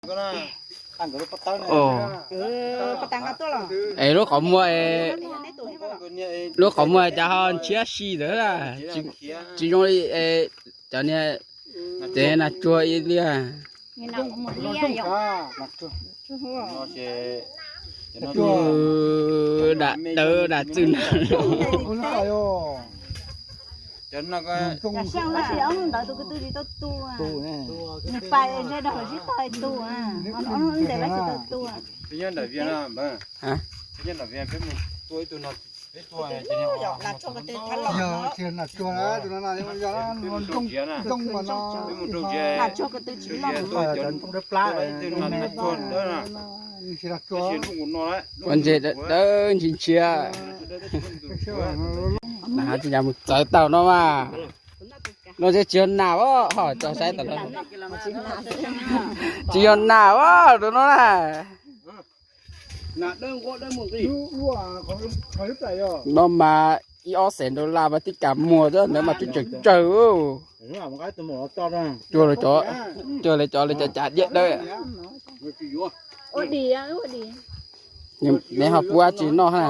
Es lub qhov muag, lub qhov muag cas ho ntshiab si ntawd, tsis zoo li cov niag tsev nas tsuag ib li. Dam dawb dam txwj na. Ua ntses dawb ntsis ntshiab. Na tsis yog mus txawv tau no mas. No tsis yog nas os, ho tso saib tau no. Tsis yog nas os, tus no na. No mas ib ob xees dollar mas tib kas muag xwb, ntawd mas twb tsawg tsawg. Cuag li cov, cuag li cov li cov cav diaj dawb. Neb ho pub dab tsi noj na?